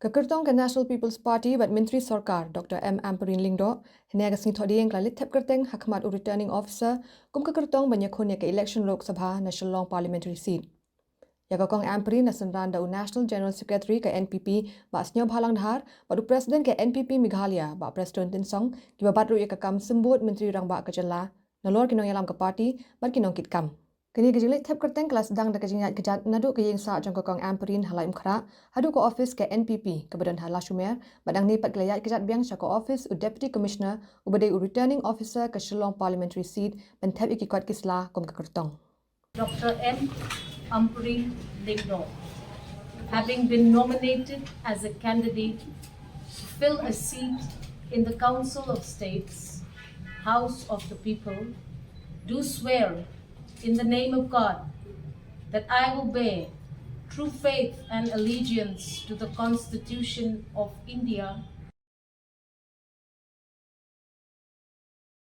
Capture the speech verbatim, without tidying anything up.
Ka kyrtong ka National People's Party bad Myntri Sorkar Dr M Ampareen Lyngdoh hynne ka sngi Thohdieng ka la leit thep kyrteng ha khmat u Returning Officer kum ka kyrtong ban ïakhun ïa ka election Lok Sabha na Shillong Parliamentary Seat. Ïa ka Kong Ampareen la synran da u National General Secretary ka NPP Bah Sniawbhalang Dhar bad u President ka NPP Meghalaya Bah Prestone Tynsong, kiba bat ruh ïa ka kam symbud Myntri Rangbah ka jylla, nalor ki nongïalam ka party bad ki nongkitkam. Kane ka jingleit thep kyrteng ka la sdang da ka jingïaid kjat naduh ka ïing sah jong ka Kong Ampareen ha Laitumkhrah haduh ka ophis ka NPP kaba don ha Lashumer, bad nangne pat ka la ïaid kjat biang sha ka ophis u Deputy Commissioner uba dei u Returning Officer ka Shillong Parliamentary Seat ban thep ïa ki kot ki sla kum ka kyrtong. Dr M Ampareen Lyngdoh, having been nominated as a candidate to fill a seat in the Council of States, House of the People, do swear in the name of God that I will bear true faith and allegiance to the Constitution of India